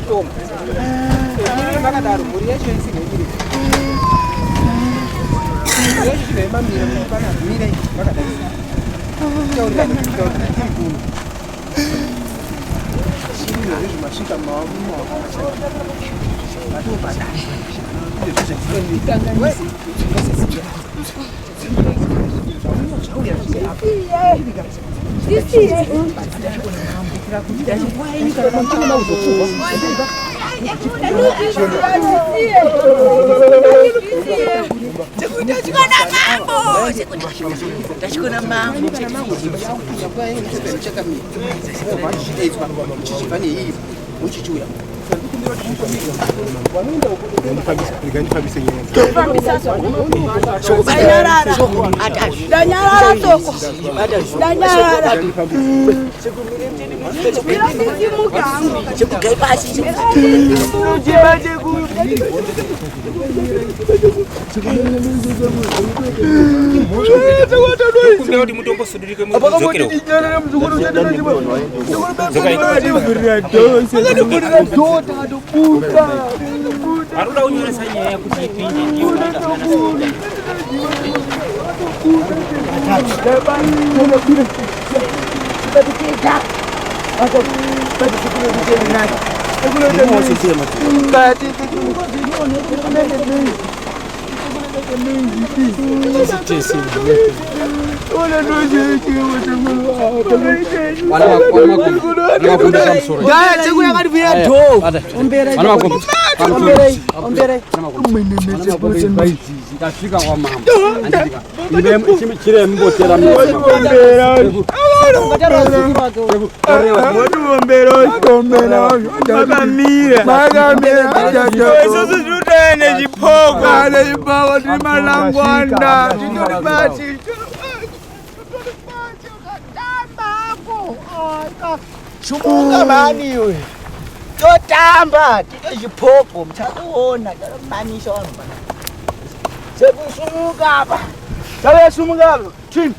shoma. Miri makadaro mhuri yacho isingaimiri. Mhuri yacho chinoimamira kuti pana mira makadaro. Taurirana taurirana tiri kuno. Chii izvi masvika mawa Tachikona mambo. Ndanyarara soko. Ndanyarara. Chekugai pasi. Kumbira kuti mutombosudurike mudzokere uko. Arikuda kunyoresa nyaya kuti ipinde ndiyo Tasvika kwamambo chirembotera Isusu tinotoya nechipoko nechipoko tiri malangwanda titori pachi Chumuka mani iwe. Totamba tite chipoko muchatoona taromanisha vanhu pana. Sekusumuka apa. Tave sumuka apa. Twin.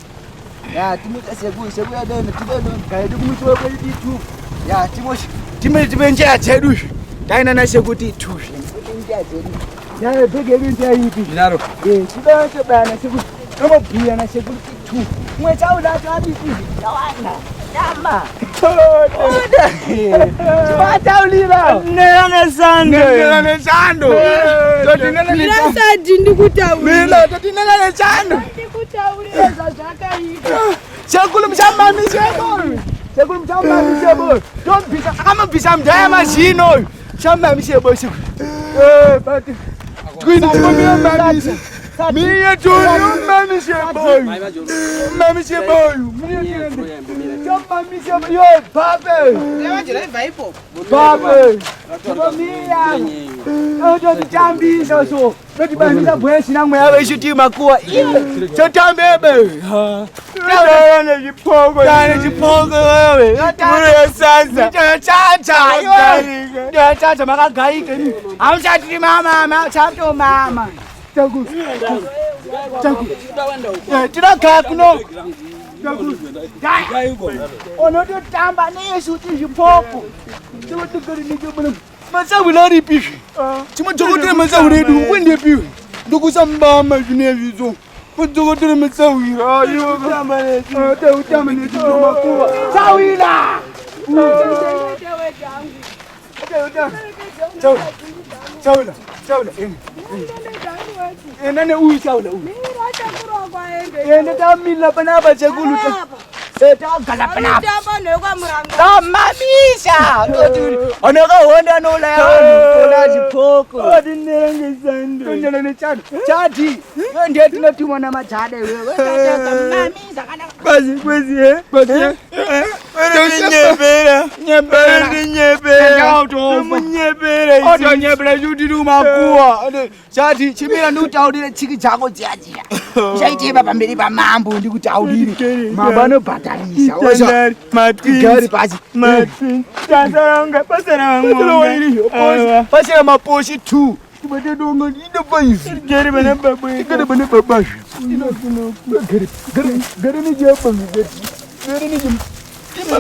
Ya timuka seku seku yadeno tideno gaidi kumuchiwa kwedu itu. Ya timoshi Time time njia dzedu. Taina na sekuti itu. njia dzedu. Ya bhege yedu njia ipi? Ndinaro. Eh, tibacho bana sekuti tomobhuya na sekuti itu. Mwe chaula chabiki tawana. Tamba. Chibataulira. Nera nesando. Nera nesando. Totinena nesando. Mirasadi ndikutaurira. Mila totinena nesando. Ndikutaurira zvazvakaita. Sekuru muchamamishe boy. Sekuru muchamamishe boy. Tombisa akamabvisa mudhaya mazino uyu. Muchamamishe boy sekuru. Eh, but twin mamisa. Miye tuni mamishe boy. Mamishe boy. Miye tuni. Chamamishe boy. Yo, babe. Babe. Tomia. Totitambisa so. Totibambisa bwesi namwe yavo isu tiri makuwa. Totambebe. Tane chipoko. Tane chipoko wewe. Muriyo sanza. Chacha. Iwe. Chacha makagaika imi. Hamuchatiri mama, machato mama. Chaku. Chaku. Tinogara kuno. Unototamba nesu tizvipoko. Masahwira aripi izvi? Chimudhokotera masahwira edu kuendepiwe? Ndokusambama zvinezvi so. Mudhokotera masahwira. Tautamba nesu makuva. Sahwira. Chaula. Chaula. Chaula. Enda neuyu chaula uyu. Enda tamila panapa chekulu. Tagala panapa. Tamamisa. Onokahonda noulaya vanhu tola zvipoko. Tondera nechando. Chati. Iyo ndiyo tinotumwa namajada iwewe. Mamisa kana Kwazi kwezi eh? Kwazi eh? Nyepera. Nyepera. Nyepera. Munyepera. Otonyepera chutiri kumakuwa. Chati chimira ndikutaurire chiki chako dziya dziya. Uchaitema pamberi pamambo ndikutaurire. Mambo anobhadharisa. Tigare pasi. Pasera maposhi 2. Gere bana baba. Gere bana baba. Gere gere gere ni japa. Gere ni japa. Mira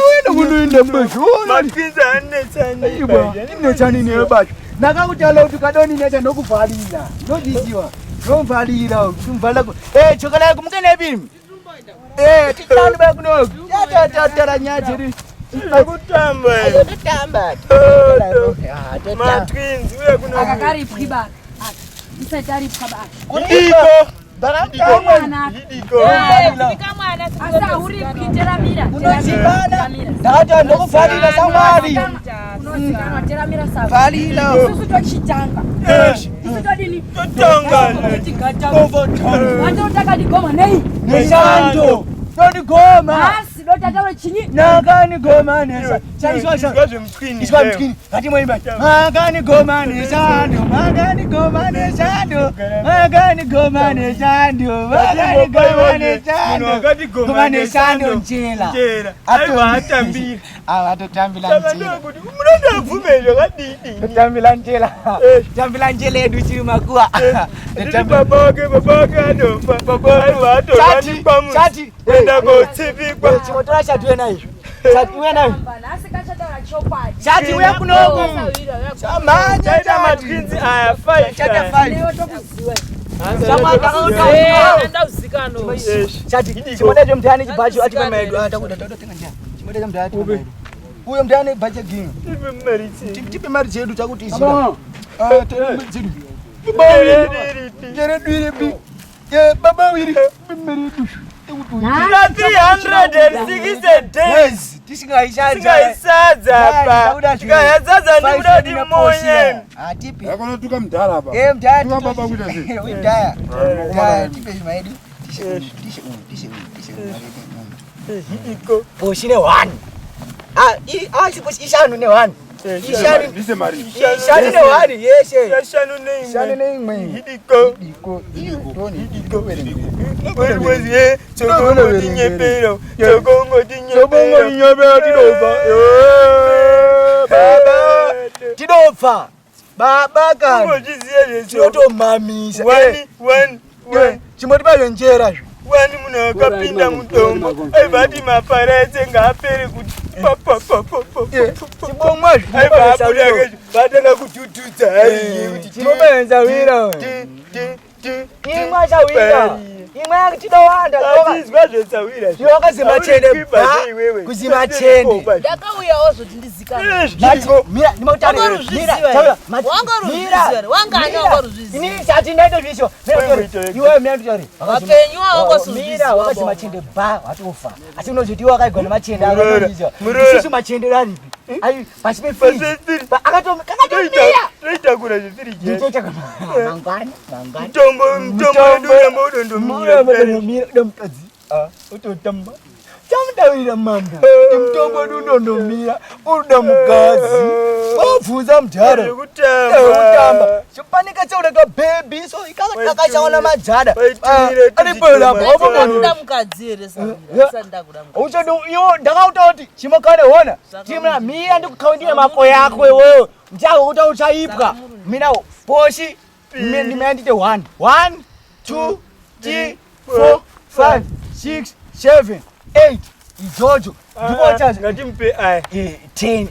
wena kunoenda mbezvona. Matwins anetsani. Iba, inetsani nebacho. Ndakakutaura kuti ukadoni ndokuvharira. Ndozviziva. Ndomvharira, kumvharira. Eh, chokolai kumukene bimi. Eh, titani ba kuno. Tata nyaya dzedu. Kutamba. Totamba. Matwins uya kuno. Akakaripwi baka. Isati aripwa baka. Idiko. Mwana. Idiko. Asi hauripwi teramira. Unozivana. Ndakati ndokuvharira samwari. Unozikanwa teramira sawa. Vharira. Isusu tochitanga. Isu todini? Totangana. Watotakati nei? Neshando. Tondigoma. Nhasi dotataro chinyi? Nakanigoma nesa. Chaiswa Izwa zvemutwini. Iswa mtwini. Ngatimboimba. Makanigoma neshando. Makanigoma neshando. Makanigoma neshando. Makanigoma Munhu neshando. wakatigoma Goma neshando njela. Njera. Aiwa atambira. Ava atotambira Saka njela. ndokuti munoda abvume zvakadini. Totambira njela. Eh. Tambira njela yedu chiri makuwa. Nditi baba wake baba wake adofa. Aiwa atorwanikwa munhu. Chati. Kuenda kotsipikwa. Chimotora chati wena izvo. Chati wena izvo. Nhasi kachataura chokwadi. Chati uya kunoku. Chamhanya Chaita chati. matwins aya 5. Chata 5. Newe tokuziwa. Chati chimoda cho mutani chibhacho atipe maedu atakuda takuda tenga njani. Chimoda cho mutani atipe maedu. Uyo mutani bhacho ginga. Tipe mari chedu. Tipe mari chedu chakuti izira. Ah tipe mari chedu. Jere duire bi. Eh baba wiri. Mari yedu. Tira 360 days. Yes, tisingaishanja. Tikaisadza pa. Tikaisadza ndikuda kuti monye. Atipi. Yakonotuka mudhara apa. Eh mudhara. Tuka baba kuita sei? Uyu mudhara. Mudhara Makomana. tipe zvimaedu. Tishe uyu, tishe uyu, tishe uyu, tishe uyu. Iko. Poshi ne 1. Ah, i ah chiposhi ishanu ne 1. Ishanu Ndise mari. ishanu ne 1 yeshe. Ishanu Ishanu neimwe. neimwe. Idiko. Diko, diko, diko verenge. Wezi ye. Chokongo tinyepero. Chokongo tinyepero. Chokongo tinyepero tinobva. Baba. Tinobva. Baba kana. Ungochiziya zvecho. Tinotomamisa. Wani, wani, wani. Chimotipa zvenjera zvo. Wani munhu akapinda mudombo. Aibva ati mapara ese ngaapere kuti pa pa pa pa pa. Chibomwa zvo. Aibva abuda kesho. Vatanga kudhudhudza hariye kuti Chimobenza wira. ti ti ti. Imwa chawira. Imwa tinowanda. Atizwa zvetsawira. Iwe wakazima chende ba. Kuzima chende. ndakauyawo zvoti ndizikanwe Mira, ndimautarira. Wangaruzviziva Mira, here? taura. Wangaruzviziva here? Wangani Mira. wangaruzviziva? Inini chati ndaitozvisho. Iwe mira nditaure. Vapenyu Mira, hawangasuzviziva wakazima chende ba watofa. Asi unozoti iwe wakaigwa nemachende Murora, akazviziva. murora. Isusu machende aripi? Ai, pasi pefriji. Pasi Akatomira. Toitakura zvefiriji. Nditoita mangwana, mangwana. Mutombo mutombo wedu uramba udondomira. Mira, mukadzi. Ah, utotamba. Chamutaurira mambo. Kuti mutombo wedu unondomira, unoda mukadzi. Wabvunza mudhara. Zvekutamba. Kutamba. Chipanika chaureka bhebhi so ikakachaona majada. Waitumire Aripo lapha. ndakuda mukadzi here saka ndakuda mukadzi Uchodo iwo ndakauta kuti chimokane hona. Timna mira ndikukaundira mako yako iwewe. Ndichakuta uchaipwa. Mina poshi ndimira ndite 1 1 2 3 4 5 6 7 8 idzodzo ndipo chazo Ngatimupe aya. 10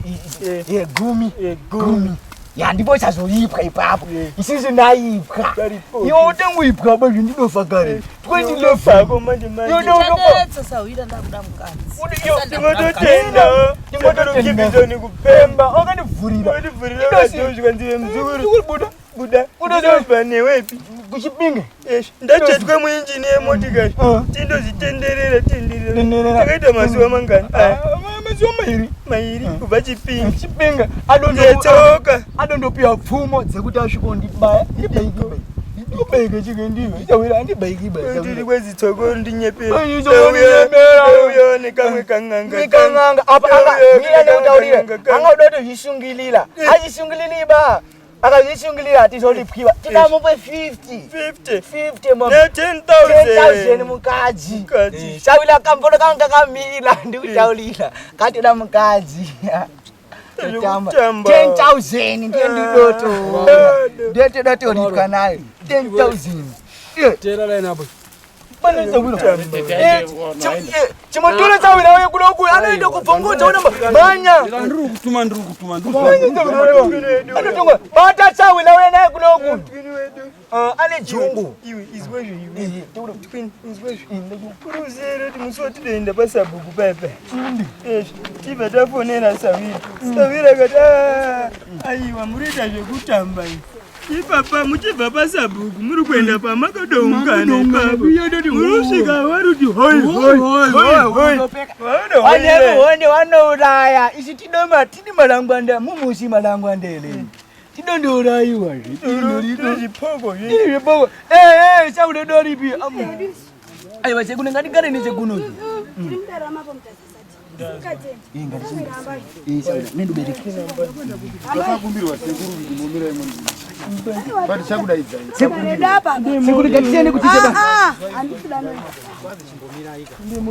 Eh. gumi Eh, gumi. gumi ya ndipo chazoipwa ipapo Eh. isisu ndaipwa Paripo. iwe utengoipwa bwezvo ndinofa kare 2011 Fako manje manje. Yo, no. chanetsa sahwira ndakuda mukadzi Tinototenda. Tinototenda kupemba. Pemba wakandivhurira Wandivhurira ukadozvwa ndiwe muzukuru. buda Buda. Buda. Ndinobva newepi. kuchipinge Eish, Ndachetwe muinjini yemotikari. Ah. Tindozvitenderera tenderera. Tenderera. Takaita mazuva mangani? Aya, mazuva mairi Mairi kubva chipinge. chipinge Ndetsoka. adondopiwa pfumo dzekuti asvike ndibaya ndibaikibai ndibaikibai chike ndiwe ichawira andibaikibai Ndiri kwezitsoko ndinyepera. Ai, tsoko ndinyepera. Uyo nekamwe kang'anga. mikang'anga apa Uyo, mira nekutaurira kang'anga kanga. anga uda kutozvisungilira achisungililiba akazvisungilira hatizolipwiwa tikamupe 50 50. 50 mo Ne 10,000 10,000. mukadzi Mukadzi. shawila kambono kanga kakamira ndikutaurira katoda mukadzi Totamba. Zvekutamba. 10,000 ndiye ndidoto ndiye toda toripwa nayo 10,000 Teera line apo. Chimotore chawira uye kuno uku anoenda kubvongodza una manya. Ndiri kutuma ndiri kutuma ndiri Anotonga bata chawira uye naye kuno uku. Ane jungu. Iwe izwezvo iwe. Twin izwezvo. Kuruzero kuti musi watinoenda pasabhuku paipa. Tibva tafonera Sawira. Sawira akati "Ah, aiwa murikuita zvekutamba izvi. Ipapa muchibva pasabhuku muri kuenda pamakadoungana ipapo. Munosvika varuti hoi hoi hoi hoi. Vane honde vanouraya. Isi tidoma tidi malangwanda mumusi malangwandele. Tidondourayiwa zve. Zvipoko Tiri zvipoko. Eh eh chaude doripi. Aiwa chekuno ngatigare nechekuno. Tiri mudarama po mutasasati. Ndakakumbirwa sekuru kuti momira imo but chakudaidzai. Sekuru ngatiende kuti Ah, handisi dano.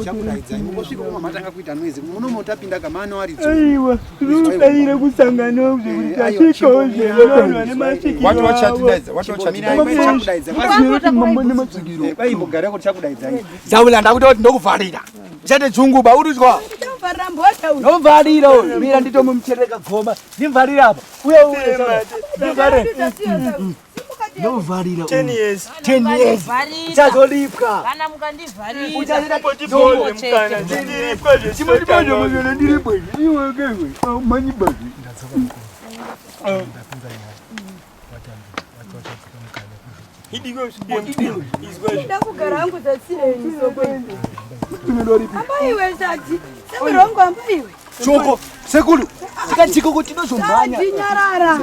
Chakudaidzai. Mungosvika kuma matanga kuita noise. Munomo tapinda kamano aridzo. Aiwa, tinodaira kusangana zvekuti tasvikawo zvevanhu vane masvikiro Wati wachatidaidza, wati wachatidaidza. Chakudaidzai. Kwaimbogara kuti chakudaidzai. Zaula ndakuti kuti ndokuvharira. Uchate dzungu ba uruzwa. Ndichamuvharira mbota uyu. Ndovharira uyu. Mira nditomuchereka goma. Ndimvharira apa. Uye uye. Ndimvharira. Ndovharira. 10 years. 10 years. Vharira. Uchazolipwa. Kana mukandivharira. Uchazoita Potipozve mukana, tindiripwa Chimotipozve ndiripo. Iwe kewe. Manyi bazi. Ndida kugara hangu zatsireni sokweni. Ambaiwe sati. Sawira wangu ambaiwe. Choko. Sekuru. Tikachikoko tinozomhanya. Sati nyarara.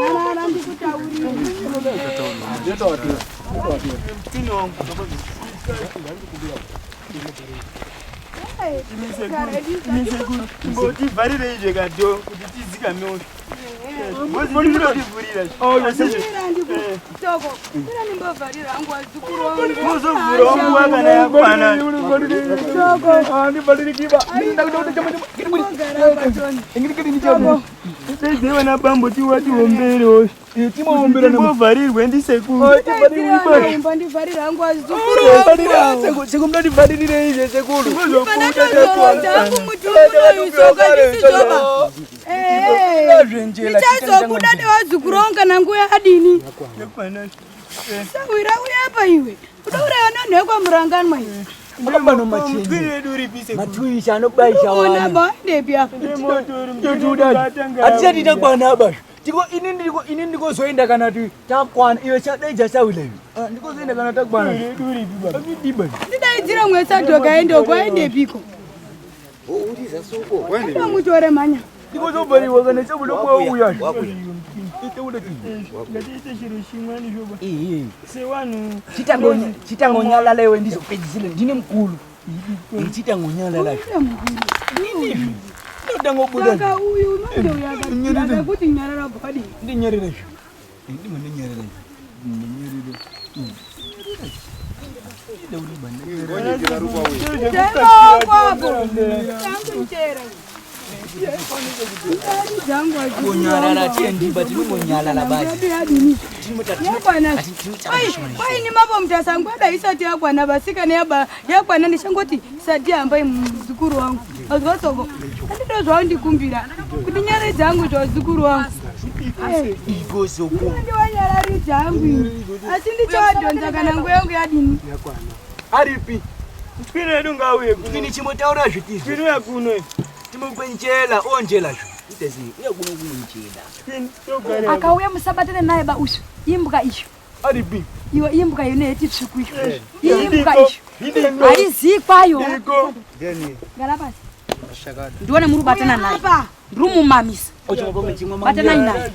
Nyarara ndikutaurire. Mbotivharirei zvekadho kuti tizikamewo. Mbotivhurira. Mira ndikutoko. Mira ndimbovharira hangu wazukuru wangu. Mozovhura wangu kana yakwana. Mbogara patoni. Daidzai vana bambo tiwatiomberewo. Timbovharirwe ndisekuru. Ndivharira ndivharira hangu wazukuru wangu. Sekumudandivharirei izve sekuru. Panatozorodza hangu mutumbu unoisoka ndisizoba. Ndichazobuda nevazukuru vangu kana nguva yadini. Sawira uya apa iwe. Udauraya nonhekwa muranganwa iwe. Akabano machenje. Matuisha anobaisha Ona wana. baendepi apa. Hatisati takwana apa. Tiko ini ndiko ini ndikozoenda kana ti takwana iwe chadaidza sawila iwe. Ndikozoenda kana takwana. Ndiba. Ndidaidzira mwesadhoka endoko aendepiko. Mutore manya. Ndikozobhariwa kana chabuda kwa uya. Ngatiite chiro chimweni zvoba. Iye. Sewanhu Chitangonyalala iwe ndizopedzisira ndine mukulu. Chitangonyalala. Ine mukuru. Ndotangobuda. Saka uyu manje uyu akakuti nyarara body. Ndinyerere zvo. Ndimwe ndinyerere. Ndinyerere. Tero kwapo. Tangu chera. Ndari dzangu Kunyarara tiendiba tinongonyalala basi. Yakwana. Kwaini mapo mutasangu ada isati yakwana vasikana yaba yakwana ndichangoti sati hambai muzukuru wangu. Azwa soko. Andito zvawandikumbira kuti nyare dzangu zvazukuru wangu. Igozoko. Ndiwanyarari dzangu ini. Asi ndichawadhonza kana nguva yangu yadini. Aripi? Twin yedu ngauye kuno. Ini chimbotaura zvitizvo. Twin uya kuno. Timukwenchela onjela zvo. Itezi uya kuno kunonjela. Twin togara. Akauya musabatane naye ba ushu. Imbwa ishu. Aripi? Iwe imbwa ine tsvuku ishu. Imbwa ishu. Haizii kwayo. Iko. Gara pasi. Ndione muri kubatana naye. Ndiri mumamisa. Batanai naye.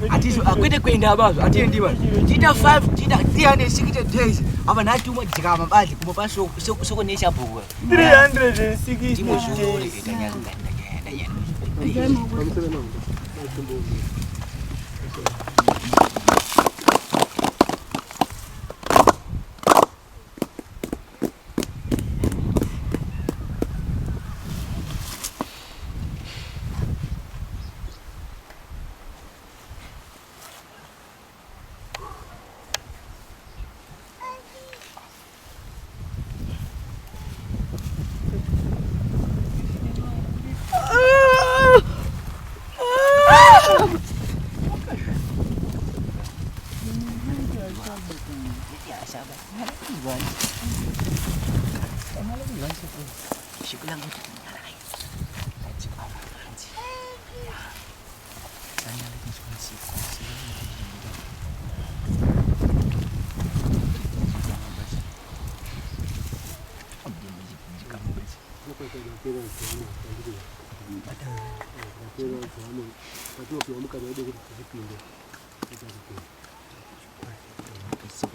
Atizo akwete kuenda abazvo atiendi vanhu tiita 5 tiita 360 days apa nhati umwe dzikama badzi kumba pasoko neshabhuku 360 timozorore days.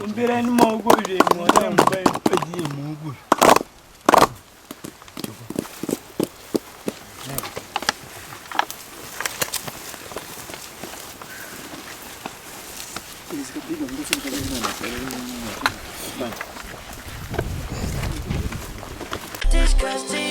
Umberani maoko zvenyu watambapajiye maoko. Disgusting.